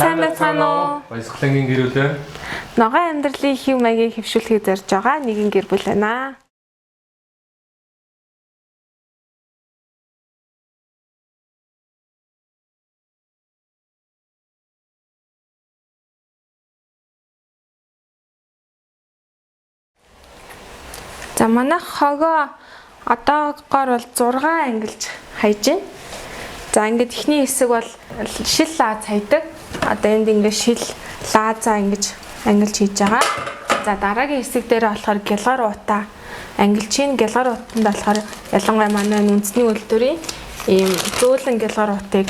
Сайн байцгаана уу? Баясгалангийн гэр бүл байна. Ногоон амьдралын хэв маягийг хэвшүүлэхийг зорж байгаа нэгэн гэр бүл байна. За, манайх хогоо одоогоор бол 6 ангилж хайж байна. За, ингээд эхний хэсэг бол шил лааз хайдаг. Одоо энд ингээд шил лаазаа ингэж ангилж хийж байгаа. За, дараагийн хэсэг дээр болохоор гялгар уутаа ангилж чинь. Гялгар уутанд болохоор ялангуяа манай үндэсний үйлдвэрийн ийм зөөлөн гялгар уутыг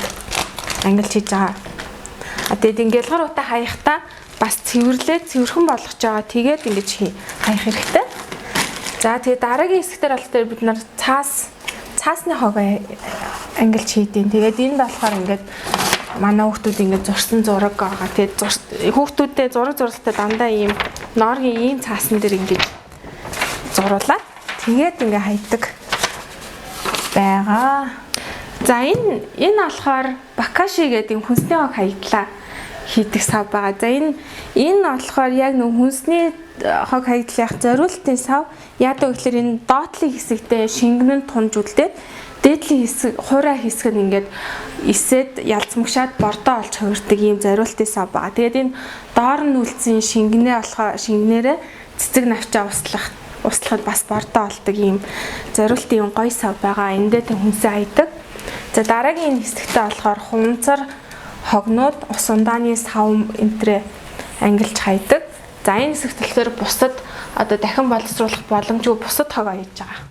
ангилж хийж байгаа. А тэгээд энэ гялгар уутаа хаяхдаа бас цэвэрлээд цэвэрхэн болгож байгаа. Тэгээд ингэж хаях хэрэгтэй. За, тэгээд дараагийн хэсэг дээр болохоор бид нар цаасны хогоо ангилж хийдیں۔ Тэгээд энд болохоор ингээд манай хүүхдүүд ингээд зурсан зураг байгаа. Тэгээд хүүхдүүдтэй зураг зурлалтаа дандаа ийм нооргийн ийм цаасан дээр ингэж зуруулаад тэгээд ингээ хайдаг байгаа. За, энэ болохоор бакаши гэдэг хүнсний хог хаягдлаа хийдэг сав байгаа. За, энэ болохоор яг нэг хүнсний хог хаягдлах зориултын сав. Яадаг гэхээр энэ доотлын хэсэгтээ шингэн нь тунж үлдээд, дээдлийн хэсэг, хуурай хэсэг нь ингээд эсээд ялцмагшаад бордоо олж хувирдаг ийм зориултын сав байгаа. Тэгээд энэ доор нь үлдсэн шингэнээ болохоор шингэнээрээ цэцэг навчаа услахад бас бордоо олдог ийм зориултын юм гоё сав байгаа. Эндээ тэг хүнсээ хайдаг. За, дараагийн энэ хэсэгтээ болохоор хунцар хогнууд, ус ундааны сав энтрээ ангилж хайдаг. За, энэ хэсэгт болохоор бусад одоо дахин боловсруулах боломжгүй бусад хогоо хийж байгаа.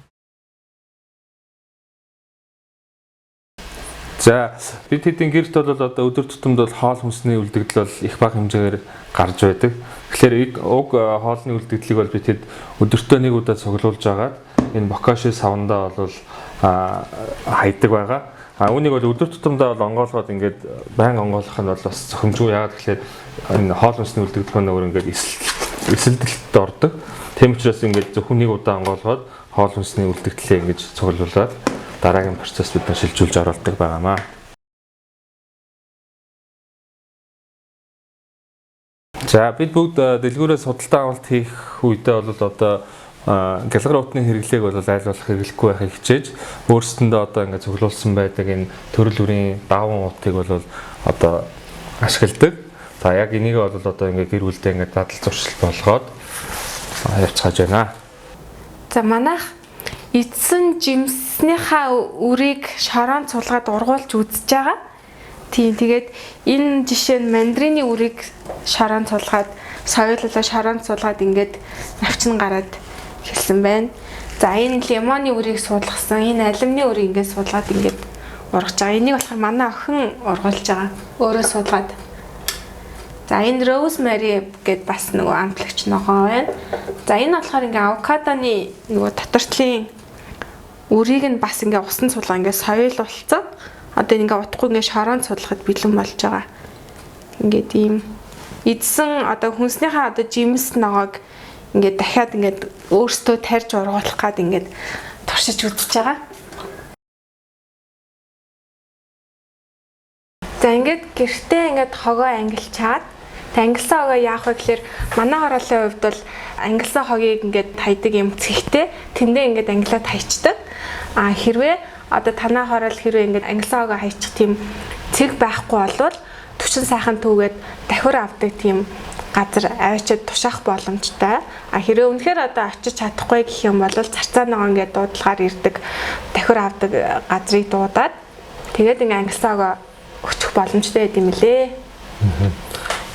За, бид хэдийн гэрт бол одоо өдөр тутамд бол хоол хүнсний үлдэгдэл бол их бага хэмжээгээр гарч байдаг. Тэгэхээр уг хоолны үлдэгдлийг бол бид хэд өдөртөө нэг удаа цуглуулж агаад энэ бокаши савндаа бол хайдаг байгаа. А үүнийг бол өдөр тутамдаа бол онгоолгоод ингээд байнга онгойлгох нь бол бас зохимжгүй. Яагаад гэхээр энэ хоол хүнсний үлдэгдэл маань өөр ингээд эсэлдэлтэд ордог. Тийм учраас ингээд зөвхөн нэг удаа онгоолгоод хоол хүнсний үлдэгдлээ ингэж цуглуулад дараагийн процесс бид нар шилжүүлж оруулдаг байгаамаа. За, бид бүгд дэлгүүрээс худалдаа авалт хийх үедээ бол одоо гялгар утны хэрэглээг бол аль болох хэрэглэхгүй байхыг хичээж, өөрсдөндөө одоо ингээд цуглуулсан байдаг энэ төрөл бүрийн даван утыг бол одоо ашигладаг. За, яг энийг бол одоо ингээд гэр бүлдээ ингээд дадал зуршил болгоод явцгааж байна. За, манайх эдсэн жимснийхаа үрийг шорон цулгаад ургуулж үзэж байгаа. Тийм, тэгээд энэ жишээ нь мандарины үрийг шорон цулгаад, соёолоо шорон цулгаад ингээд навчин гараад хэлсэн байна. За, энэ лимоны үрийг суулгасан, энэ алимны үрийг ингээд суулгаад ингээд ургаж байгаа. Энийг болохоор манай охин ургуулж байгаа. Өөрөө суулгаад. За, энэ rosemary гэд бас нөгөө амтлагч ногоо байна. За, энэ болохоор ингээ авокадоны нөгөө дотортлын үрийг нь бас ингээ усан суулгаа ингээ соёолуулсан. Одоо ингээ утахгүй ингээ шорон суулгахад бэлэн болж байгаа. Ингээд ийм эдсэн одоо хүнснийхээ одоо жимс ногоог ингээд дахиад ингээд өөрсдөө тарьж ургуулах гад ингээд туршиж үзэж байгаа. За, ингээд гэртээ ингээд хогоо ангилчаад, ангилсан хогоо яах вэ гэхээр манай хорооллын хувьд бол ангилсан хогийг ингээд хайдаг юм цэгтэй тэндээ ингээд ангилаад хайчдаг. А хэрвээ одоо танаа хороол хэрвээ ингээд ангилсан хогоо хайчих тийм цэг байхгүй болвол төвчин сайхан түүгээд давхир авдаг тийм газар аваачаад тушаах боломжтой. А хэрвээ үнэхээр одоо очиж чадахгүй гэх юм бол зарцаа ногоон ингээд дуудлагаар ирдэг давхир авдаг газрыг дуудаад тэгээд ингээд ангилсан хогоо өчөх боломжтой байд юм лээ.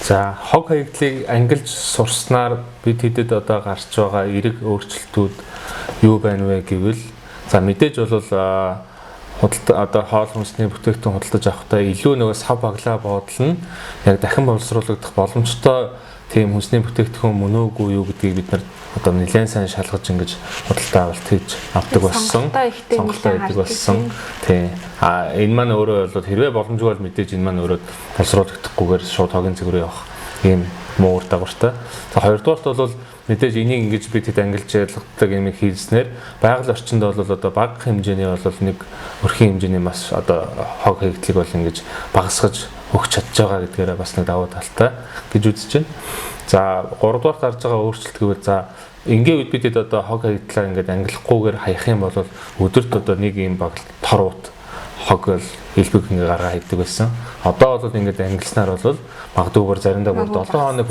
За, хог хаягдлыг ангилж сурснаар бид хэдэд одоо гарч байгаа эерэг өөрчлөлтүүд юу байна вэ гэвэл, за, мэдээж бол худалдаа одоо хоол хүнсний бүтээгдэхүүн худалдаж авахдаа илүү нөгөө сав баглаа бодол нь яг дахин боловсруулагдах боломжтой тийм хүнсний бүтээгдэхүүн мөн үгүй юу гэдгийг бид нар одоо нэлээд сайн шалгаж ингэж худалдаа авалт хийж авдаг болсон. Сонголтоо хийдэг болсон. Тийм. А энэ маань өөрөө бол хэрвээ боломжгүй бол мэдээж энэ маань өөрөө боловсруулагдахгүйгээр шууд хогийн цэг рүү явах ийм муу үр дагавартай. За, хоёрдугаарт бол мэдээж энийг ингэж бид хэд ангилж ялгадаг юм хийснээр байгаль орчинд бол одоо бага хэмжээний бол нэг өрхийн хэмжээний маш одоо хог хаягдлыг бол ингэж багасгаж өгч чадж байгаа гэдгээрээ бас нэг давуу талтай гэж үзэж байна. За 3 дугаар гарч байгаа өөрчлөлт гэвэл за ингийн үед бид одоо хог хаягдлаа ингээд ангилахгүйгээр хаях юм бол өдөрт одоо нэг юм баг тор ут хог бол элбэг ингээ гаргаа хийдэг байсан. Одоо бол ингээд ангилснаар бол магадгүйгээр заримдаа бүр 7 хоног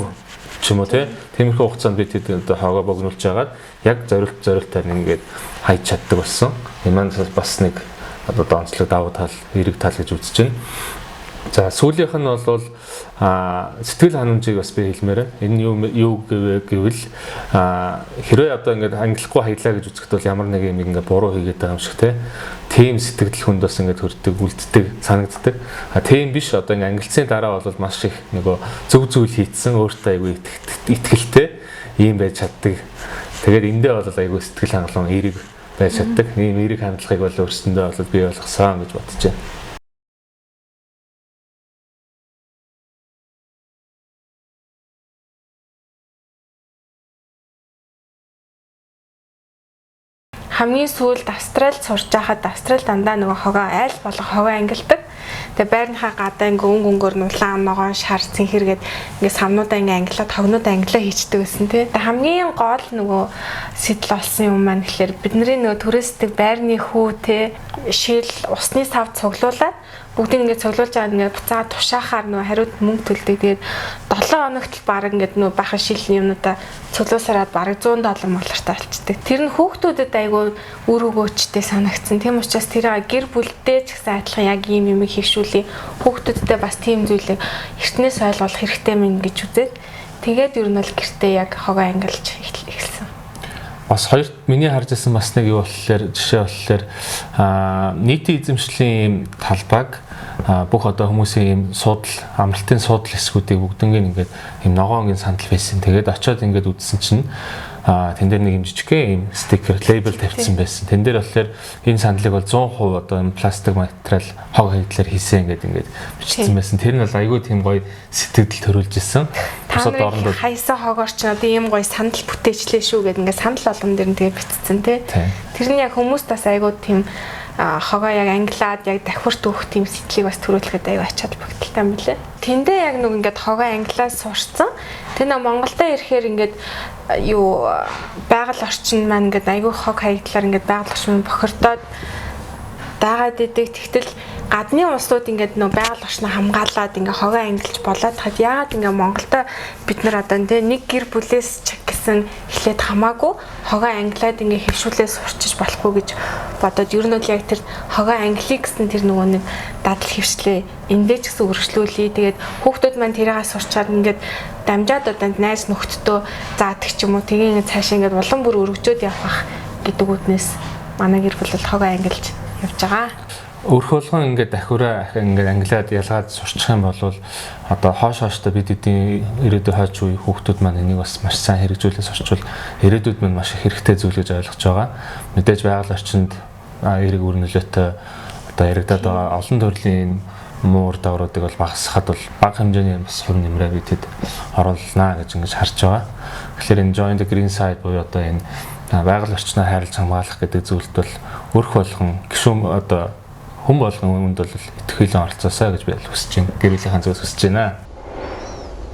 ч юм уу тиймэрхүү хугацаанд бид хэд одоо хогоо богинулж хагаад яг зориултаар ингээд хайж чаддаг болсон. Энэ маань бас нэг одоо онцлог давуу тал, эерэг тал гэж үзэж байна. За сүүлийнх нь бол сэтгэл ханамжийг бас би хэлмээр байна. Энэ юу гэвэл хэрвээ одоо ингээд ангилахгүй хаядлаа гэж үзэхэд бол ямар нэг юм ингээд буруу хийгээд байгаа юм шиг тийм сэтгэл хүнд бас ингээд төрдөг, үлддэг, санагддаг. Тийм биш, одоо ингээд ангилцсны дараа бол маш их нөгөө зөв зүйл хийцэн, өөртөө айгүй итгэлтэй ийм байж чаддаг. Тэгээд эндээ бол айгүй сэтгэл хангалуун эерэг байж чаддаг. Ийм эерэг хандлагыг бол өөрсөндөө бол бий болгосон гэж бодож байна. Хамгийн сүүлд Австралид сурж байхад Австрали дандаа нөгөө хогоо айл болго хогоо ангилдаг. Тэгээ байрныхаа гадаа ингээ өнгө өнгөөр нулаан, ногоон, шар, цэнхэр гээд ингээ самнуудаа ингээ ангилаад хогнуудаа ангилаа хийчдэг байсан тий. Тэгээ хамгийн гол нөгөө сэтэл олсон юм маань гэхэлэр бидний нөгөө түрээсдэг байрны хүү тий шил усны сав цуглуулад бүгдийг ингээд цуглуулж байгаа ингээд буцаа тушаахаар нөгөө хариуд мөнгө төлдөг. Тэгээд 7 хоногт л баг ингээд нөгөө бахан шил юмнуудаа цуглуулсараад бараг $100 молортой болчдөг. Тэр нь хүүхдүүдэд айгүй үр өгөөчтэй санагдсан. Тийм учраас тэрийг гэр бүлдээ ч гэсэн адилхан яг ийм юм хийшүүлээ. Хүүхдүүдтэй бас тийм зүйлийг эртнээс ойлгох хэрэгтэй мэн гэж үзээд тэгээд ер нь бол гэртээ яг хогоо ангилж эхэлсэн. Бас хоёр миний харж байсан бас нэг юу болохоор жишээ болохоор нийтийн эзэмшлийн ийм талбайг бүх одоо хүмүүсийн ийм суудал, амралтын суудал хэсгүүдийг бүгднийг ингээд ийм ногоонгийн сандал байсан. Тэгээд очиод ингээд үзсэн чинь тэн дээр нэг юм жижигхэн ийм стикер лейбл тавьсан байсан. Тэн дээр болохоор энэ сандлыг бол 100% одоо энэ пластик материал хог хаягдлаар хийсэн ингээд ингээд бичсэн байсан. Тэр нь бол айгүй тийм гоё сэтгэл төрүүлж исэн. Бусад орондоо хайсан хогоор ч одоо ийм гоё сандал бүтээчлээ шүү гэдэг ингээд сандал болгон дээр нь тэгээ бичсэн тий. Тэр нь яг хүмүүст бас айгүй тийм хогоо яг ангилаад яг давхирт өгөх тийм сэтгэлийг бас төрүүлэхэд аюу ач холбогдолтой юм билээ. Тэндээ яг нэг ингээд хогоо ангилаад сурцсан. Тэр нэг Монголдо ирэхээр ингээд юу байгаль орчин маань ингээд аюу хог хаягдлаар ингээд байгаль орчин бохирдоод дагаад идэг. Тэгтэл гадны улсууд ингээд нөө байгаль орчноо хамгаалаад ингээд хогоо ангилж болоод хад яагаад ингээд Монголдо бид нар одоо нэг гэр бүлээс ч гэсэн эхлээд хамаагүй хогоо ангилаад ингээд хэвшүүлээ сурчиж болохгүй гэж бодоод ер нь бол яг тэр хогоо ангилыг гэсэн тэр нөгөө нэг дадал хэвшлээ эндээ ч гэсэн үргэлжлүүлье. Тэгээд хүүхдүүд маань тэрийг сурчаад ингээд дамжаад одоо найз нөхдөдөө заадаг ч юм уу тэгээ ингээд цаашаа ингээд улам бүр өргөжөөд явах гэдэг үднээс манай гэр бүл бол хогоо ангилж явж байгаа. Өрх болгон ингээд дахиураа ингээд ангилаад ялгаад сурчих юм бол одоо хоош хооштой бид эдийн ирээдүйн хойч үе хүүхдүүд маань энийг бас маш сайн хэрэгжүүлээ сурчвал ирээдүйд маань маш их хэрэгтэй зүйл гэж ойлгож байгаа. Мэдээж байгаль орчинд эерэг үр нөлөөтэй одоо яригадаад байгаа олон төрлийн муу үр дагавруудыг бол багасгахад бол бага хэмжээний бас хувь нэмрээ бидэд оруулнаа гэж ингэж харж байгаа. Тэгэхээр энэ Join the Green Side буюу одоо энэ байгаль орчноо хайрлаж хамгаалах гэдэг зүйлд бол өрх болгон гишүүн одоо хүн болгон үүнд бол итгэхийлэн оролцоосай гэж би хүсэж байна. Гэр бүлийнхаа зүгээс хүсэж байна.